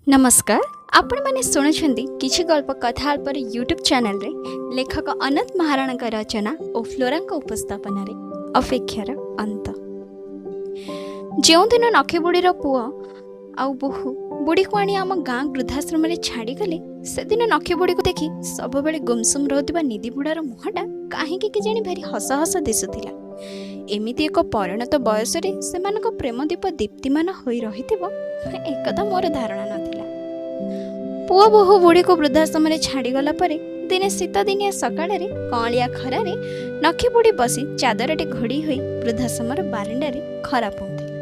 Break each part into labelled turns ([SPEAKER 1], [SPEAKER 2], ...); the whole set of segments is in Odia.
[SPEAKER 1] ନମସ୍କାର, ଆପଣମାନେ ଶୁଣୁଛନ୍ତି କିଛି ଗଳ୍ପ କଥା ଅଳ୍ପର ୟୁଟ୍ୟୁବ୍ ଚ୍ୟାନେଲରେ ଲେଖକ ଅନନ୍ତ ମହାରଣାଙ୍କ ରଚନା ଓ ଫ୍ଲୋରାଙ୍କ ଉପସ୍ଥାପନାରେ ଅପେକ୍ଷାର ଅନ୍ତ। ଯେଉଁଦିନ ନଖି ବୁଢ଼ୀର ପୁଅ ଆଉ ବୋହୂ ବୁଢ଼ୀକୁ ଆଣି ଆମ ଗାଁ ବୃଦ୍ଧାଶ୍ରମରେ ଛାଡ଼ିଗଲେ, ସେଦିନ ନଖି ବୁଢ଼ୀକୁ ଦେଖି ସବୁବେଳେ ଗୁମସୁମ ରହୁଥିବା ନିଧି ବୁଢ଼ାର ମୁହଁଟା କାହିଁକି କେଜାଣି ଭାରି ହସ ହସ ଦିଶୁଥିଲା। ଏମିତି ଏକ ପରିଣତ ବୟସରେ ସେମାନଙ୍କ ପ୍ରେମଦୀପ ଦୀପ୍ତିମାନ ହୋଇ ରହିଥିବ, ଏକଥା ମୋର ଧାରଣା ନଥିଲା। ପୁଅ ବୋହୂ ବୁଢ଼ୀକୁ ବୃଦ୍ଧାଶ୍ରମରେ ଛାଡ଼ିଗଲା ପରେ ଦିନେ ଶୀତଦିନିଆ ସକାଳରେ କଅଁଳିଆ ଖରାରେ ନଖି ବୁଢ଼ୀ ବସି ଚାଦରଟି ଘୋଡ଼ି ହୋଇ ବୃଦ୍ଧାଶ୍ରମର ବାରଣ୍ଡାରେ ଖରା ପୋଉଥିଲା।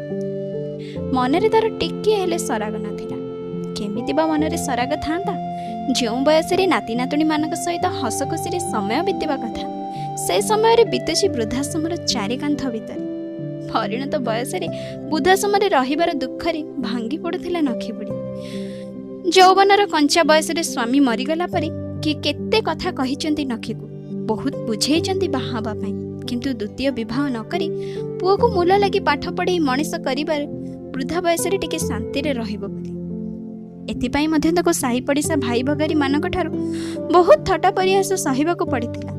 [SPEAKER 1] ମନରେ ତାର ଟିକିଏ ହେଲେ ସରାଗ ନଥିଲା। କେମିତି ବା ମନରେ ସରାଗ ଥାନ୍ତା? ଯେଉଁ ବୟସରେ ନାତି ନାତୁଣୀମାନଙ୍କ ସହିତ ହସ ଖୁସିରେ ସମୟ ବିତିବା କଥା, ସେ ସମୟରେ ବିତୁଛି ବୃଦ୍ଧାଶ୍ରମର ଚାରି କାନ୍ଥ ଭିତରେ। ପରିଣତ ବୟସରେ ବୃଦ୍ଧାଶ୍ରମରେ ରହିବାର ଦୁଃଖରେ ଭାଙ୍ଗି ପଡ଼ୁଥିଲା ନଖି ବୁଢ଼ୀ। ଯୌବନର କଞ୍ଚା ବୟସରେ ସ୍ୱାମୀ ମରିଗଲା ପରେ କିଏ କେତେ କଥା କହିଛନ୍ତି ନଖୀକୁ, ବହୁତ ବୁଝେଇଛନ୍ତି ବାହା ହେବା ପାଇଁ, କିନ୍ତୁ ଦ୍ୱିତୀୟ ବିବାହ ନ କରି ପୁଅକୁ ମୂଲ ଲାଗି ପାଠ ପଢ଼େଇ ମଣିଷ କରିବାର, ବୃଦ୍ଧା ବୟସରେ ଟିକେ ଶାନ୍ତିରେ ରହିବ ବୋଲି। ଏଥିପାଇଁ ମଧ୍ୟ ତାକୁ ସାହି ପଡ଼ିଶା ଭାଇ ଭଗାରୀମାନଙ୍କ ଠାରୁ ବହୁତ ଥଟ୍ଟା ପରିହାସ ସହିବାକୁ ପଡ଼ିଥିଲା।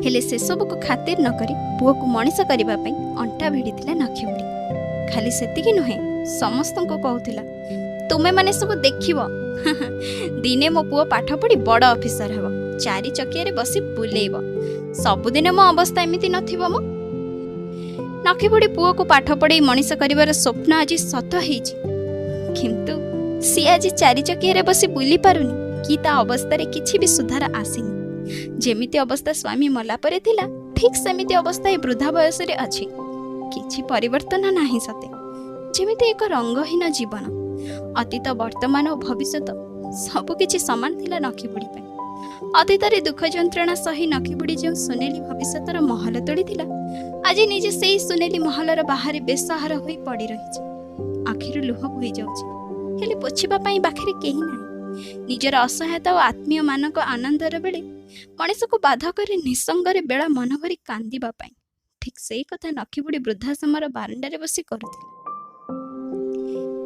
[SPEAKER 1] ହେଲେ ସେସବୁକୁ ଖାତିର ନ କରି ପୁଅକୁ ମଣିଷ କରିବା ପାଇଁ ଅଣ୍ଟା ଭିଡ଼ିଥିଲା ନଖି ବୁଢ଼ୀ। ଖାଲି ସେତିକି ନୁହେଁ, ସମସ୍ତଙ୍କୁ କହୁଥିଲା, ତୁମେମାନେ ସବୁ ଦେଖିବ, ଦିନେ ମୋ ପୁଅ ପାଠ ପଢ଼ି ବଡ଼ ଅଫିସର ହେବ, ଚାରି ଚକିଆରେ ବସି ବୁଲେଇବ। ସବୁଦିନ ମୋ ଅବସ୍ଥା ଏମିତି ନଥିବ ମ। ନଖି ବୁଢ଼ୀ ପୁଅକୁ ପାଠ ପଢ଼େଇ ମଣିଷ କରିବାର ସ୍ୱପ୍ନ ଆଜି ସତ ହେଇଛି, କିନ୍ତୁ ସିଏ ଆଜି ଚାରି ଚକିଆରେ ବସି ବୁଲି ପାରୁନି କି ତା ଅବସ୍ଥାରେ କିଛି ବି ସୁଧାର ଆସିନି। ଯେମିତି ଅବସ୍ଥା ସ୍ୱାମୀ ମଲା ପରେ ଥିଲା, ଠିକ୍ ସେମିତି ଅବସ୍ଥା ଏ ବୃଦ୍ଧା ବୟସରେ ଅଛି। କିଛି ପରିବର୍ତ୍ତନ ନାହିଁ, ସତେ ଯେମିତି ଏକ ରଙ୍ଗହୀନ ଜୀବନ। ଅତୀତ, ବର୍ତ୍ତମାନ ଓ ଭବିଷ୍ୟତ ସବୁକିଛି ସମାନ ଥିଲା ନଖି ବୁଢ଼ୀ ପାଇଁ। ଅତୀତରେ ଦୁଃଖ ଯନ୍ତ୍ରଣା ସହି ନଖି ବୁଢ଼ୀ ଯେଉଁ ସୁନେଲି ଭବିଷ୍ୟତର ମହଲ ତୋଳିଥିଲା, ଆଜି ନିଜେ ସେଇ ସୁନେଲି ମହଲର ବାହାରେ ବେସାହାର ହୋଇ ପଡ଼ି ରହିଛି। ଆଖିରୁ ଲୁହ ବୋହି ଯାଉଛି, ହେଲେ ପୋଛିବା ପାଇଁ ପାଖରେ କେହି ନାହିଁ। ନିଜର ଅସହାୟତା ଓ ଆତ୍ମୀୟମାନଙ୍କ ଆନନ୍ଦର ବେଳେ ମଣିଷକୁ ବାଧ କରି ନିଃସଙ୍ଗରେ ବେଳା ମନ ଭରି କାନ୍ଦିବା ପାଇଁ। ଠିକ୍ ସେଇ କଥା ନଖି ବୁଢ଼ୀ ବୃଦ୍ଧାଶ୍ରମର ବାରଣ୍ଡାରେ ବସି କରୁଥିଲା।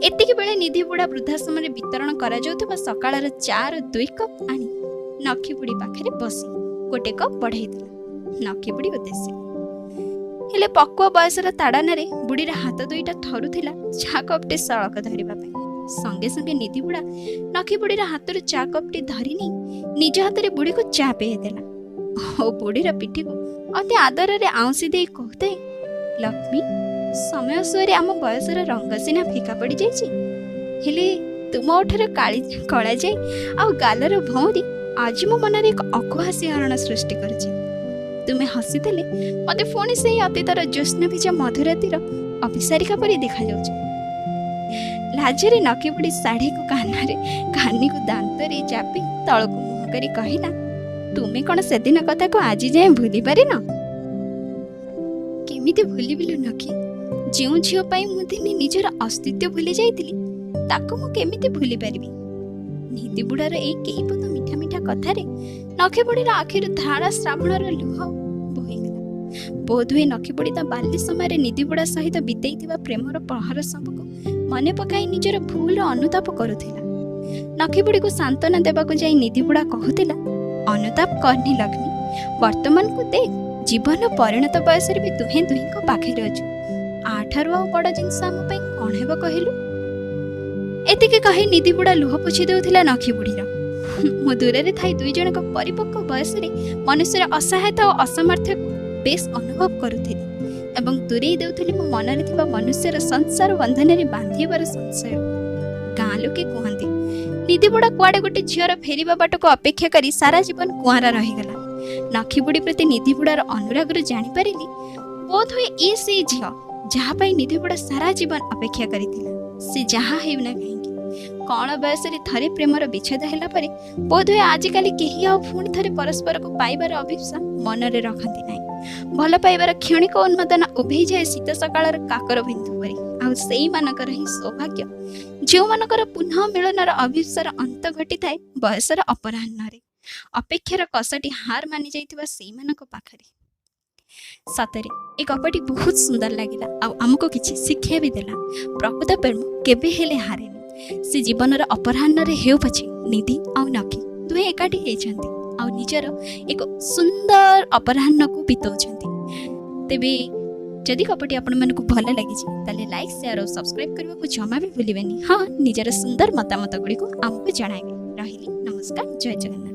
[SPEAKER 1] ଏତିକି ବେଳେ ନିଧି ବୁଢ଼ା ବୃଦ୍ଧାଶ୍ରମରେ ବିତରଣ କରାଯାଉଥିବା ସକାଳର ଚାର 2 କପ୍ ଆଣି ନଖି ବୁଢ଼ୀ ପାଖରେ ବସି ଗୋଟେ କପ୍ ବଢ଼େଇଦେଲା ନଖି ବୁଢ଼ୀ ଉଦ୍ଦେଶ୍ୟରେ। ହେଲେ ପକ୍ୱ ବୟସର ତାଡ଼ନାରେ ବୁଢ଼ୀର ହାତ ଦୁଇଟା ଥରୁଥିଲା ଚା କପ୍ଟି ସଳକ ଧରିବା ପାଇଁ। ସଙ୍ଗେ ସଙ୍ଗେ ନିଧି ବୁଢ଼ା ନଖି ବୁଢ଼ୀର ହାତରୁ ଚା କପ୍ଟି ଧରି ନେଇ ନିଜ ହାତରେ ବୁଢ଼ୀକୁ ଚା ପିଆଇ ଦେଲା ଓ ବୁଢ଼ୀର ପିଠିକୁ ଅତି ଆଦରରେ ଆଉଁସି ଦେଇ କହୁଥାଏ, ଲକ୍ଷ୍ମୀ, ସମୟ ସୁଅରେ ଆମ ବୟସର ରଙ୍ଗ ସିନା ଫିକା ପଡ଼ିଯାଇଛି, ହେଲେ ତୁମ ଓଠର କାଳି କଳାଯାଇ ଆଉ ଗାଲର ଭଉଁରୀ ଆଜି ମୋ ମନରେ ଏକ ଅକୁହା ଶିହରଣ ସୃଷ୍ଟି କରୁଛି। ତୁମେ ହସିଦେଲେ ମୋତେ ପୁଣି ସେଇ ଅତୀତର ଜ୍ୟୋତ୍ସ୍ନା ଭିଜା ମଧୁରାତିର ଅଭିସାରିକା ପରି ଦେଖାଯାଉଛି। ଲାଜରେ ନଖି ବୁଢ଼ୀ ଶାଢ଼ୀକୁ କାନରେ, କାନିକୁ ଦାନ୍ତରେ ଚାପି ତଳକୁ ମୁହଁ କରି କହିଲା, ତୁମେ କ'ଣ ସେଦିନ କଥାକୁ ଆଜି ଯାଏଁ ଭୁଲି ପାରିନ? କେମିତି ଭୁଲିବି ନଖି? ଯେଉଁ ଝିଅ ପାଇଁ ମୁଁ ଦିନେ ନିଜର ଅସ୍ତିତ୍ୱ ଭୁଲି ଯାଇଥିଲି, ତାକୁ ମୁଁ କେମିତି ଭୁଲି ପାରିବି? ନିଧି ବୁଢ଼ାର ଏଇ କେଇପଦ ମିଠା ମିଠା କଥାରେ ନଖି ବୁଢ଼ୀର ଆଖିରୁ ଧାରା ଶ୍ରାବଣର ଲୁହ ବୋହିଗଲା। ବୋଧହୁଏ ନଖି ବୁଢ଼ୀ ତା ବାଲ୍ୟ ସମୟରେ ନିଧି ବୁଢ଼ା ସହିତ ବିତେଇଥିବା ପ୍ରେମର ପ୍ରହର ସବୁକୁ ମନେ ପକାଇ ନିଜର ଭୁଲର ଅନୁତାପ କରୁଥିଲା। ନଖି ବୁଢ଼ୀକୁ ସାନ୍ତ୍ୱନା ଦେବାକୁ ଯାଇ ନିଧି ବୁଢ଼ା କହୁଥିଲା, ଅନୁତାପ କରନି ଲକ୍ଷ୍ମୀ, ବର୍ତ୍ତମାନକୁ ଦେଖ, ଜୀବନ ପରିଣତ ବୟସରେ ବି ଦୁହେଁ ଦୁହିଁଙ୍କ ପାଖରେ ଅଛୁ। ୟାଠାରୁ ଆଉ ବଡ଼ ଜିନିଷ ଆମ ପାଇଁ କ'ଣ ହେବ କହିଲୁ? ଏତିକି କହି ନିଧି ବୁଢ଼ା ଲୁହ ପୋଛି ଦେଉଥିଲା ନଖି ବୁଢ଼ୀର। ମୁଁ ଦୂରରେ ଥାଇ ଦୁଇ ଜଣଙ୍କ ପରିପକ୍ୱ ବୟସରେ ମନୁଷ୍ୟର ଅସହାୟତା ଓ ଅସାମର୍ଥ୍ୟକୁ ବେଶ ଅନୁଭବ କରୁଥିଲି ଏବଂ ଦୂରେଇ ଦେଉଥିଲି ମୋ ମନରେ ଥିବା ମନୁଷ୍ୟର ସଂସାର ବନ୍ଧନରେ ବାନ୍ଧିବାର ସଂଶୟ। ଗାଁ ଲୋକେ କୁହନ୍ତି, ନିଧି ବୁଢ଼ା କୁଆଡ଼େ ଗୋଟେ ଝିଅର ଫେରିବା ବାଟକୁ ଅପେକ୍ଷା କରି ସାରା ଜୀବନ କୁଆଁରା ରହିଗଲା। ନଖି ବୁଢ଼ୀ ପ୍ରତି ନିଧି ବୁଢ଼ାର ଅନୁରାଗରୁ ଜାଣିପାରିଲି, ବୋଧହୁଏ ଏ ସେଇ ଝିଅ ଯାହା ପାଇଁ ନିଧି ବୁଢ଼ା ସାରା ଜୀବନ ଅପେକ୍ଷା କରିଥିଲା। ସେ ଯାହା ହେଉନା କାହିଁକି, କଅଁଳ ବୟସରେ ଥରେ ପ୍ରେମର ବିଚ୍ଛେଦ ହେଲା ପରେ ବୋଧହୁଏ ଆଜିକାଲି କେହି ଆଉ ପୁଣି ଥରେ ପରସ୍ପରକୁ ପାଇବାର ଅଭୀପ୍ସା ମନରେ ରଖନ୍ତି ନାହିଁ। ଭଲ ପାଇବାର କ୍ଷଣିକ ଉନ୍ମାଦନା ଉଭେଇଯାଏ ଶୀତ ସକାଳର କାକର ବିନ୍ଦୁ ପରି। ଆଉ ସେଇମାନଙ୍କର ହିଁ ସୌଭାଗ୍ୟ ଯେଉଁମାନଙ୍କର ପୁନଃ ମିଳନର ଅଭୀପ୍ସାର ଅନ୍ତ ଘଟିଥାଏ ବୟସର ଅପରାହ୍ନରେ, ଅପେକ୍ଷାର କଷଟି ହାର ମାନି ଯାଇଥିବା ସେଇମାନଙ୍କ ପାଖରେ। ସତରେ ଏ ଗପଟି ବହୁତ ସୁନ୍ଦର ଲାଗିଲା ଆଉ ଆମକୁ କିଛି ଶିକ୍ଷା ବି ଦେଲା। ପ୍ରକୃତ ପ୍ରେମ କେବେ ହେଲେ ହାରେନି। ସେ ଜୀବନର ଅପରାହ୍ନରେ ହେଉ ପଛେ ନିଧି ଆଉ ନଖି ଦୁହେଁ ଏକାଠି ହେଇଛନ୍ତି ଆଉ ନିଜର ଏକ ସୁନ୍ଦର ଅପରାହ୍ନକୁ ବିତାଉଛନ୍ତି। ତେବେ ଯଦି ଗପଟି ଆପଣମାନଙ୍କୁ ଭଲ ଲାଗିଛି, ତାହେଲେ ଲାଇକ୍, ସେୟାର ଓ ସବସ୍କ୍ରାଇବ୍ କରିବାକୁ ଜମା ବି ଭୁଲିବେନି। ହଁ, ନିଜର ସୁନ୍ଦର ମତାମତ ଗୁଡ଼ିକୁ ଆମକୁ ଜଣାଇବେ। ରହିଲି, ନମସ୍କାର, ଜୟ ଜଗନ୍ନାଥ।